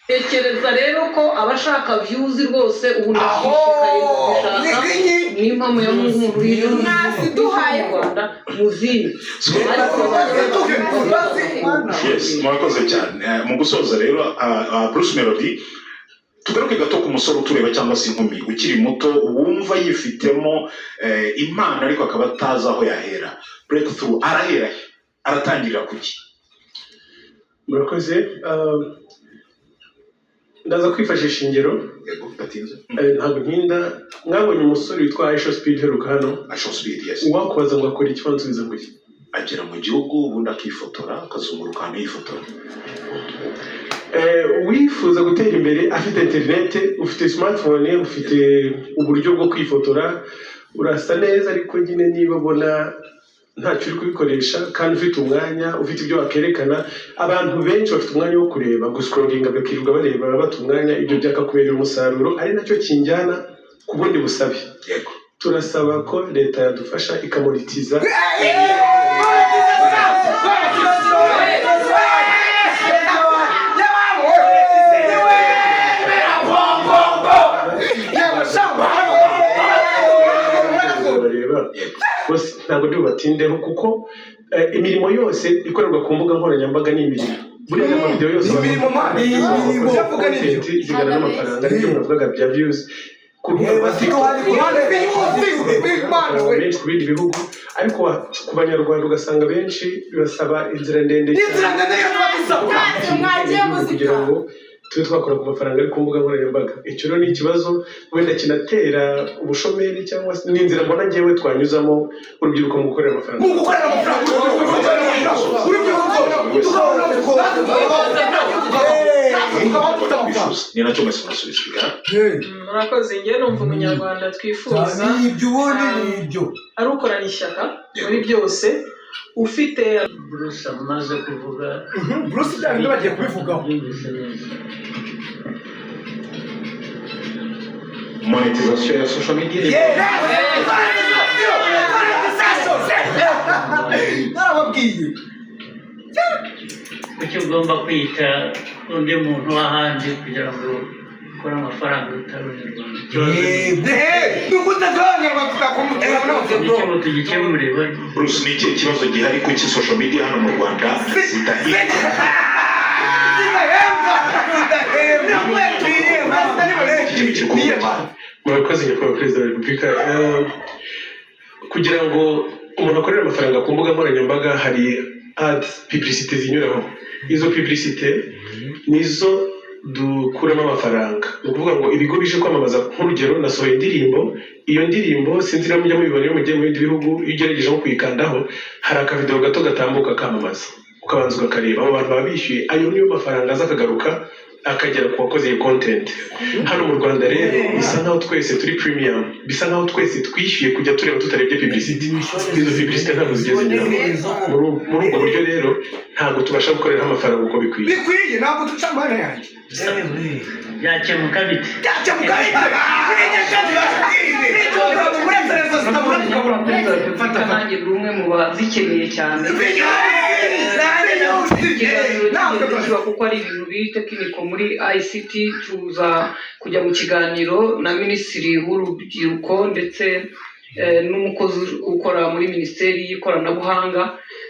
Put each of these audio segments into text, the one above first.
Tekereza rero ko abashaka views rwose, ubu ndashishikaye kubishaka. Ni impamo ya Mungu, umuntu uri hirya no hino Mwaziduhaye. mu Rwanda muzindi, ariko Yes, murakoze cyane. Mu gusoza rero, Bruce Melody, tugaruke gato ku musore utureba cyangwa se inkumi ukiri muto wumva yifitemo impano ariko akaba atazi aho yahera, breakthrough, arahera he? Aratangirira kuki? Murakoze. Ndaza kwifashisha ingero. Yego, bidatinze. Ntabwo ntinda. Mwabonye umusore witwa IShowSpeed uheruka hano? IShowSpeed, yes. Uwakubaza ngo akora iki, wansubiza ngo iki? Agera mu gihugu, ubundi akifotora, akazunguruka ahantu yifotora. Wifuza gutera imbere afite interinete, ufite smartphone, ufite uburyo bwo kwifotora, urasa neza, ariko nyine niba ubona ntacyo uri kubikoresha kandi ufite umwanya, ufite ibyo wakerekana, abantu benshi bafite umwanya wo kureba, guscrollinga, bakirirwa bareba, bata umwanya, ibyo byakakuberera umusaruro, ari nacyo kinjyana ku bundi busabe. Turasaba ko leta yadufasha ikamonetiza. Bareba bose, ntabwo ndi bubatindeho kuko imirimo yose ikorerwa ku mbuga nkoranyambaga ni imirimo. Buriya amavideo yose Ni imirimo, man. Ni imirimo. abantu content zigana n'amafaranga, aribyo mwavugaga bya views ku rubuga rwa TikTok, amafaranga menshi ku bindi bihugu, ariko ku Banyarwanda ugasanga benshi bibasaba inzira ndende Inzira ndende niyo tuba dusabwa. Mwagiye kugira muzika. ngo tube twakora ku mafaranga ari ku mbuga nkoranyambaga. Icyo rero ni ikibazo wenda kinatera ubushomeri, cyangwa se ni inzira mbona ngewe twanyuzamo urubyiruko mu gukorera amafaranga. Mu gukorera amafaranga urubyiruko, tukabona, tukabaho dufite amafaranga. Twifuza ni nacyo mwese murasubiza bigara. Murakoze. Njye numva umunyarwanda twifuza Ni ibyo ubundi, ni ibyo. ari ukorana ishyaka muri byose, ufite Bruce amaze kuvuga. Bruce, bya bindi bagiye kubivugaho. Byumvise neza. Monetization ya social media. Narababwiye. Kuki ugomba kwita undi muntu w'ahandi kugira ngo ukore amafaranga utari Umunyarwanda? Ikibazo Ni ugute Abanyarwanda tutakumutera? ni iki ngo tugikemure? Bruce, ni ikihe kibazo gihari? Kuki social media hano mu Rwanda zidahinga? Zidahembwa, zidahembwa. Iki kintu kiri kuvugwa. Murakoze, Nyakubahwa Perezida wa Repubulika. Kugira ngo umuntu akorere amafaranga ku mbuga nkoranyambaga, hari ads, publicité zinyuraho. Izo publicité nizo dukuramo amafaranga. Ni ukuvuga ngo ibigo bije kwamamaza, nk'urugero nasohoye indirimbo, iyo ndirimbo sinzi niba mujya mubibona iyo mugiye mu bindi bihugu, iyo ugerageje nko kuyikandaho hari akavideo gato gatambuka kamamaza, ukabanza ukakareba. Abo bantu baba bishyuye, ayo niyo mafaranga aza akagaruka akagera ku wakoze iyi content. Hano mu Rwanda rero bisa nkaho twese turi premium, bisa nkaho twese twishyuye kujya tureba tutarebye publicity. Izo publicity ntabwo zijya zinyuramo. Muri ubwo buryo rero ntabwo tubasha gukoreraho amafaranga uko bikwiye. Bikwiye, ntabwo duca amahane yanjye. Byakemuka bite? Byakemuka bite? Perezida wa Repubulika, nanjye ndi umwe mu bazikeneye cyane. Ikiganiro kigeze kiba kuko ari ibintu biri technical muri ICT. Tuza kujya mu kiganiro na Minisitiri w'Urubyiruko ndetse n'umukozi ukora muri Minisiteri y'Ikoranabuhanga.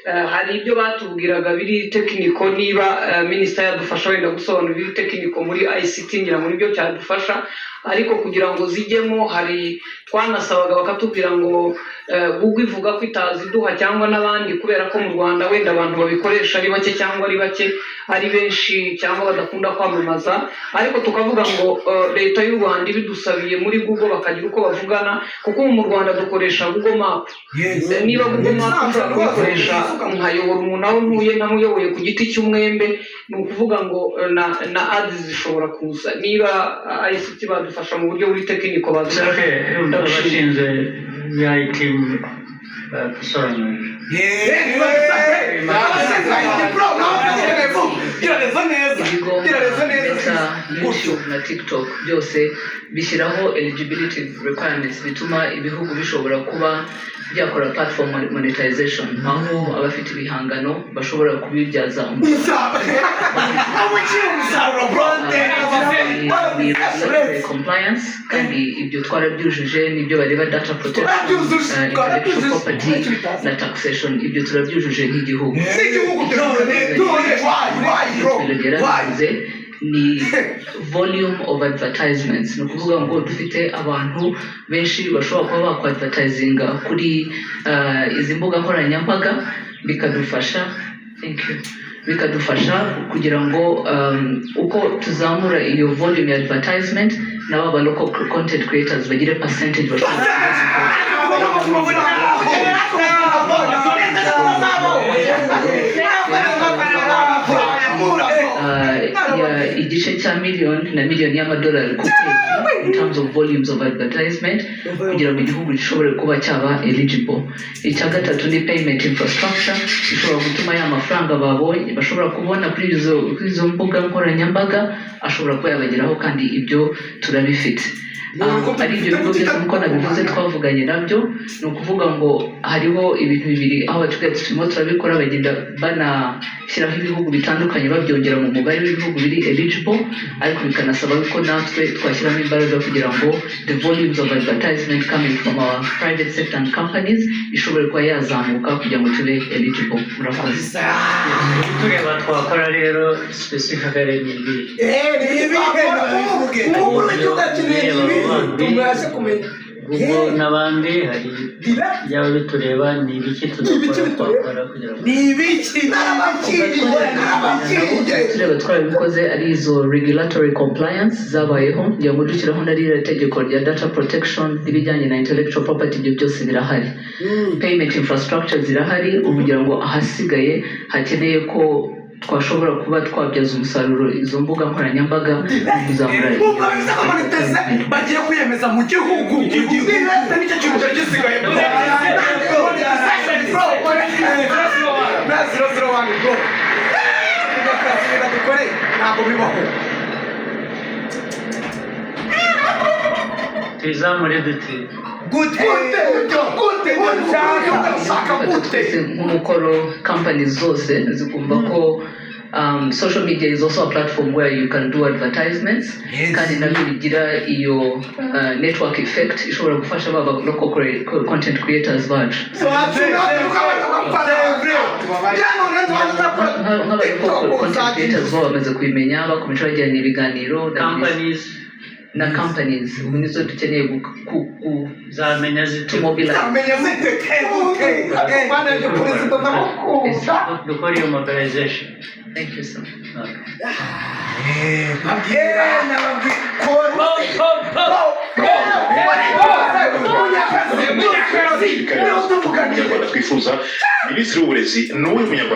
Hari ibyo batubwiraga biri technical. Niba minisita yadufasha wenda gusobanura ibiri technical muri ICT, ngira ngo nibyo cyadufasha. Ariko kugira ngo zijyemo, hari twanasabaga bakatubwira ngo Google ivuga ko itaziduha cyangwa n'abandi, kubera ko mu Rwanda wenda abantu babikoresha ari bake, cyangwa ari bake, ari benshi, cyangwa badakunda kwamamaza. Ariko tukavuga ngo leta y'u Rwanda ibidusabiye muri Google bakagira uko bavugana, kuko ubu mu Rwanda dukoresha Google Map. Niba Google Map nshobora kuyikoresha nkayobora umuntu aho ntuye ntamuyoboye ku giti cy'umwembe, ni ukuvuga ngo na ads zishobora kuza. Niba ICT badufasha mu buryo buri technical, badufasha. Okay, abashinzwe IT badusobanurira. Ibigo ndetse YouTube na TikTok byose bishyiraho eligibility requirements bituma ibihugu bishobora kuba byakora platform monetization, aho abafite ibihangano bashobora kubibyaza Umusaruro, umusaruro, bro. Ni regulatory compliance, kandi ibyo twarabyujuje. Nibyo bareba, data protection, Twarabyujuje, intellectual twarabyujuje. property na taxation, ibyo turabyujuje nk'igihugu. N'igihugu, none none why, bro? Melody Why? yarabivuze, ni volume of advertisements. Ni ukuvuga ngo dufite abantu benshi bashobora kuba bakwadvertisinga kuri izi mbuga nkoranyambaga, bikadufasha, thank you, bikadufasha kugira ngo uko tuzamura iyo volume ya advertisement, nabo aba local content creators bagire percentage bashobora. Ya igice cya miliyoni na miliyoni y'amadolari ku kwezi in terms of volumes of advertisement, kugira ngo igihugu gishobore kuba cyaba eligible. Icya gatatu ni payment infrastructure ishobora gutuma ya mafaranga babonye, bashobora kubona kuri izo mbuga nkoranyambaga, ashobora kuba yabageraho, kandi ibyo turabifite. Ari ibyo bigo byose nk'uko nabivuze twavuganye nabyo. Ni ukuvuga ngo hariho ibintu bibiri aho batubwira ati turimo turabikora, bagenda banashyiraho ibihugu bitandukanye, babyongera mu mubare w'ibihugu biri eligible, ariko bikanasaba ko natwe twashyiramo imbaraga kugira ngo the volumes of advertisement coming from our private sector and companies ishobore kuba yazamuka kugira ngo tube eligible. Murakoze. Tureba twakora rero specifically ni ibi. Umukuru w'igihugu akeneye ibi, tubashe kumenya. Google n'abandi, hari byaba bitureba, ni ibiki tudakora twakora kugira ngo Ni ibiki? Narababwiye, narababwiye. Tureba twarabikoze, ari izo regulatory compliance zabayeho, kugira ngo dushyiraho na ririya tegeko rya data protection n'ibijyanye na intellectual property, ibyo byose birahari. Payment infrastructure zirahari. Ubu kugira ngo ahasigaye hakeneye ko twashobora kuba twabyaza umusaruro izo mbuga nkoranyambaga mu kuzamura Ubwo bivuze ko monetize bagiye kwiyemeza mu gihugu ni nicyo kintu cyari gisigaye, bro. Monetization, bro. Na 001, bro. Ibintu dukoreye ntabwo bibaho. Tuyizamure dute? Gute, gute, gute, ushaka gute? Twese nk'umukoro, companies zose zikumva ko social media is also a platform where you can do advertisements, kandi nabyo bigira iyo network effect ishobora gufasha baba local content creators bacu. Nk'aba local content creators bo bamaze kubimenya, bakomeje bagirana ibiganiro na Companies na companies ubu nizo dukeneye zamenya zite? To mobilize. Zamenya zite? Gute? Mwana wanjye, perezida, ndamukunda. Dukora iyo mobilization. Thank you, sir. Okay. Babwira, nababwira ko Umunyarwanda twifuza, Minisitiri w'Uburezi ni uwuhe munyarwanda?